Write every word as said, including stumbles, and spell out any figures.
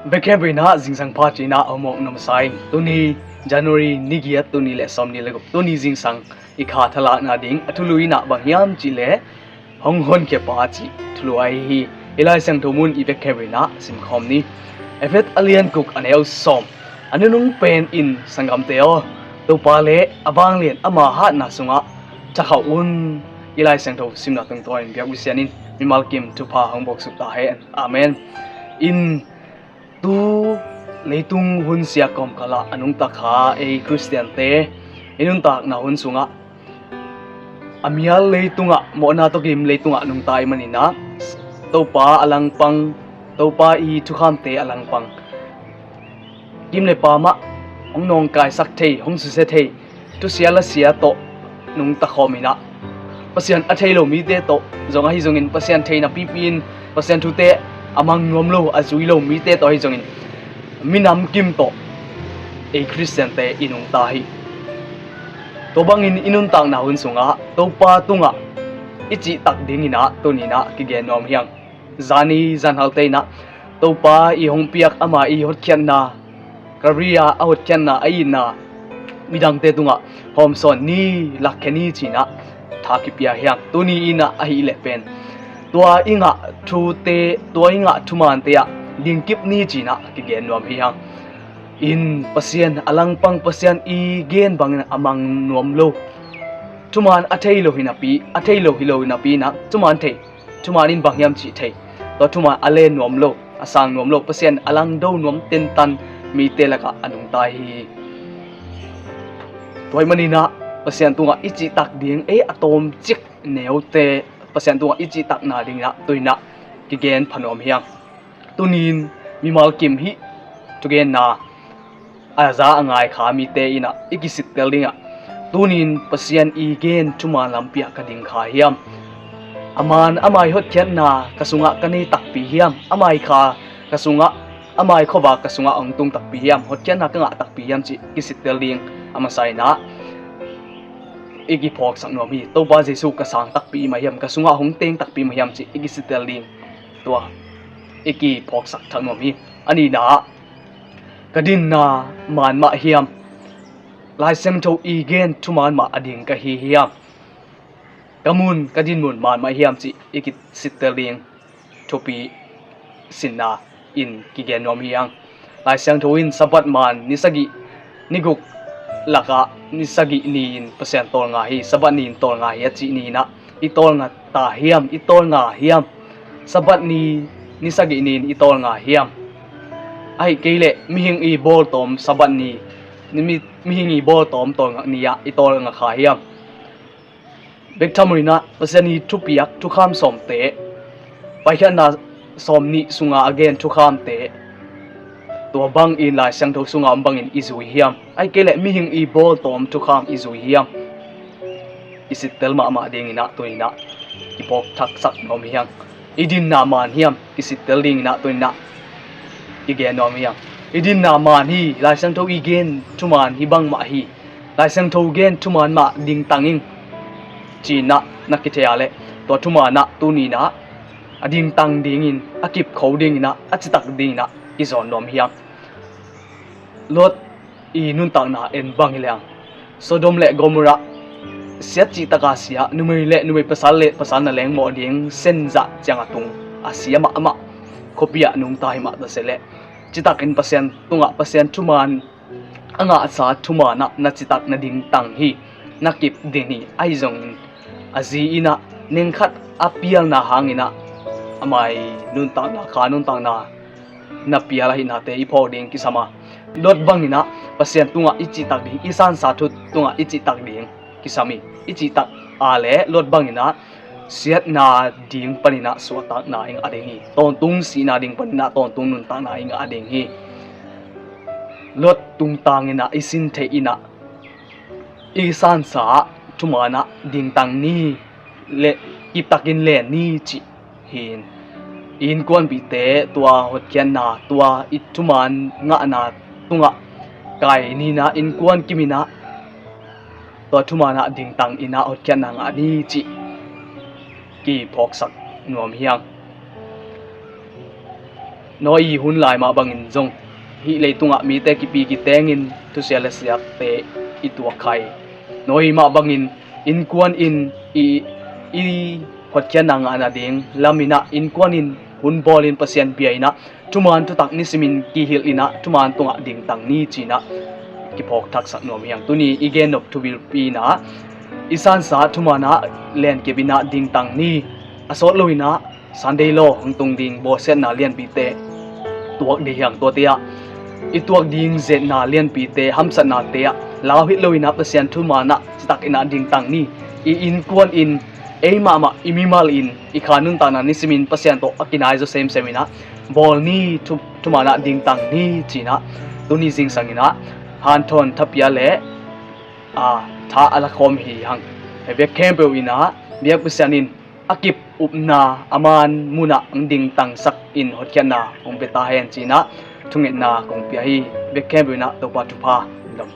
Bek khempeuh in ah zingsang pha ci-in ah a hawmawk nuam sa ing. Tuni January ni giat, tuni le sawmnih le guk, tuni zingsang i kha thalakna ding a thulu in ah bang hiam cih leh hong honkhia pa cih thulu ahi hi. I Lai Siangtho mun i bek khempeuh in ah simkhawm ni. Efesa a lian guk a neu sawm. A nunung pen in sanggamte aw, Topa le a vanglian ama hatna sungah thakhauh un. I Lai Siangtho simna tungtawn in biak Pasian in mimal kim thupha hong buaksuk ta hen. Amen. In tu leitung hun sia kawmkal ah a nungta kha ei Khristiante i nuntakna hun sungah a mial leitungah, mawhna tawkim leitungah nungta i hih manin ah Topa a langpang, Topa i thukhamte a langpang, kim le pam ah hong nawngkaisak thei, hong susia thei, thusia lasia tawh nungta khawm in ah, Pasian a thei lo mite tawh zong ahi zongin, Pasian thei napipi in Pasian thute a mang nuam lo, a zui lo mite tawh ahi zongin, minam kim tawh ei Khristiante i nungta hi. Tua bangin i nuntakna hun sungah Topa tungah i cihtak dingin ah tuni in ah kigen nuam hi hang. Zani zanhalte in ah Topa i hong piak ama i hotkhiatna, Calvary ah a hotkhiatna, a itna, midangte tungah hawmsawn ni, lakkhia ni ci-in ah tha kipia hi hang. Tuni in ah ahih leh pen tua i ngah thute, tua i ngah thumaante ah dingkip ni ci-in ah kigen nuam hi hang. In Pasian a langpang, Pasian i gen bangin a mang nuam lo, thuman a thei lo hi napi, a thei lo hi lo hi napi in ah thuman thei, thuman in bang hiam cih thei, tua thuman a len nuam lo, a sang nuam lo, Pasian a langdo nuam tentan mite lakah a nungta hi. Tua hih manin ah Pasian tungah i cihtak ding, ei a tawmcik neute Pasian tungah i cihtakna dingin ah tuni in ah kigen pha nuam hi hang. Tuni in mimal kim hih thugenna a za a ngai kha mite in ah i kisittel dingah, tuni in Pasian i gen thuman lampi ah ka ding kha hiam? A man ama i hotkhiatna ka sungah ka nei takpi hiam? Ama i kha ka sungah, ama i khuavak ka sungah hong tung takpi hiam? Hotkhiatna ka ngah takpi hiam cih kisittel ding a masa in ah i kiphawksak nuam hi. Topa Jesu ka sang takpi mah hiam? Ka sungah hong teng takpi mah hiam cih i kisittel ding, tua i kiphawksak thak nuam hi. A nihna ah, ka dinna man mah hiam? Lai Siangtho i gen thuman mah a ding ka hi hiam? Ka mun, ka dinmun man mah hiam cih i kisittel ding thupi sinna in kigen nuam hi hang. Lai Siangtho in Sabbath man ni sagih ni guk lakah ni sagih ni-in Pasian tawlnga hi, Sabbath ni-in tawlnga hi a cih ni-in ah i tawlnga ta hiam, i tawlnga hiam? Sabbath ni, ni sagih ni-in i tawlnga hiam? Ahih kei leh mihing i bawltawm Sabbath ni, ni mi, mihing i bawltawm tawlngak ni-ah i tawlnga kha hiam? Bek tham uh in ah Pasian i thupiak thukham sawmte, Paikhiatna sawmnih sunga a gen thukhamte, tua bangin Lai Siangtho sunga om bangin i zui hiam? Ahih kei leh mihing i bawltawm thukham i zui hiam? I sittel mahmah dingin ah tuni in ah i phawk thaksak nuam hi hang. I dinna man hiam? Kisittel dingin ah tuni in ah kigen nuam hi hang. I dinna man hi, Lai Siangtho i gen thuman hi bangmah hi. Lai Siangtho gen thuman mah dingtang ing ci-in ah na kithei a leh, tua thuman ah tuni in ah a dingtang dingin, a kipkho dingin ah, a citak dingin ah i zawn nuam hi hang. Lot i nuntakna en bang hi leng, Sodom le Gomorrah siat cihtak a sia, numei le numei, pasal le pasal na lengmawh ding sen zah ciang a tung a sia mahmah khuapi ah nungta hi mah ta se leh, citakin Pasian tungah Pasian thuman a ngahsa thuman ah na citak, na dingtang hi, na kip ding hi. Ahi zongin a zi in ah neng khat a pialna hangin ah ama i nuntakna, kha nuntakna na pial ahihnate i phawk ding kisam a, Lot bangin ah Pasian tungah i cihtak ding, i sansa thu tungah i cihtak ding kisam hi. I cihtak a leh Lot bangin ah siatna ding panin ah suahtakna i ngah ding hi. Tawntung sihna ding panin ah tawntung nuntakna i ngah ding hi. Lot tungtangin ah i sin theih in ah i sansa ah thuman ah dingtang ni, le kiptakin len ni cih hi. I innkuanpihte tua hotkhiatna, tua i thuman ngahna tungah kai ni-in ah innkuan kim in ah tua thuman ah dingtang in ah hotkhiatna ngah ni cih kiphawksak nuam hi hang. Noah i hun lai mah bangin zong hih leitungah mite kipi kitengin thusia le siakte i tuak kha hi. Noah i mah bangin innkuan in i, i hotkhiatna ngahna ding laminah innkuan in hun bawlin Pasian bia inah thuman thutak nisimin kihilh inah thuman tungah dingtang ni cinah kiphawk thaksak nuam hi hang. Tuni i gennop thubilpi inah i sansa thumanah lenkip inah dingtang ni, a sawt lo inah Sunday law hong tung ding bawlsiatna lianpite tuak ding hi hang. Tuate ah i tuak ding zetna lianpite, hamsatnate ah lauhit lo inah Pasian thumanah citak inah dingtang ni. I innkuan in ei mahmah i mimal in i kha nuntakna nisimin Pasian tawh a kinai zaw semsem inah bawl ni, thu, thumanah dingtang ni cinah tuni zingsang inah hanthawn thapia le a, tha a lakhawm hi hang. Hei bek khempeuh inah biak Pasian in a kip upna a man munah hong dingtangsak in hotkhiatna hong pia ta hen cinah thungetna kong pia hi. Bek khempeuh inah Topa thupha dong.